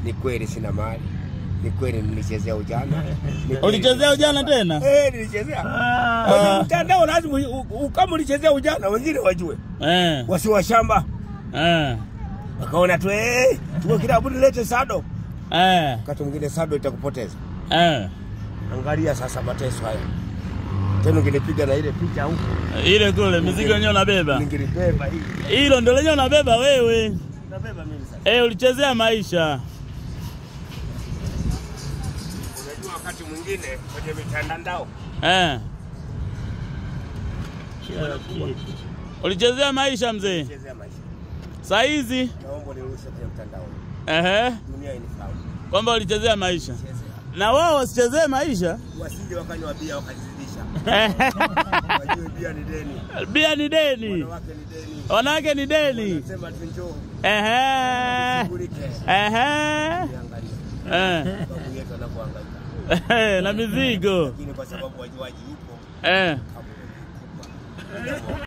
Ni kweli sina mali. Ni kweli nilichezea ujana. Ulichezea ujana tena? Eh, nilichezea. Kwenye mtandao lazima kama ulichezea ujana wengine wajue. Wasiwa shamba. Wakaona tu tuko kila mtu lete sado. Wakati mwingine sado itakupoteza. Angalia sasa mateso haya. Tena ungenipiga na ile picha huko. Ile kule mizigo yenyewe unabeba. Ningelibeba hii. Hilo ndio lenyewe unabeba wewe. Nabeba mimi sasa. Ulichezea maisha. Unajua wakati mwingine kwenye mitandao. Ulichezea maisha mzee. Ulichezea maisha. Saa hizi naomba nirushe kwenye mtandao. Dunia inifahamu. Kwamba ulichezea maisha. Na wao wasichezee maisha. Wasije wakanywa bia wakazidisha. Wajue bia ni deni. Bia ni deni. Wanawake ni deni. Wanawake ni deni. Wanasema tu njoo. Babu yetu anakuhangaika. Na mizigo. Lakini kwa sababu wajuaji yupo.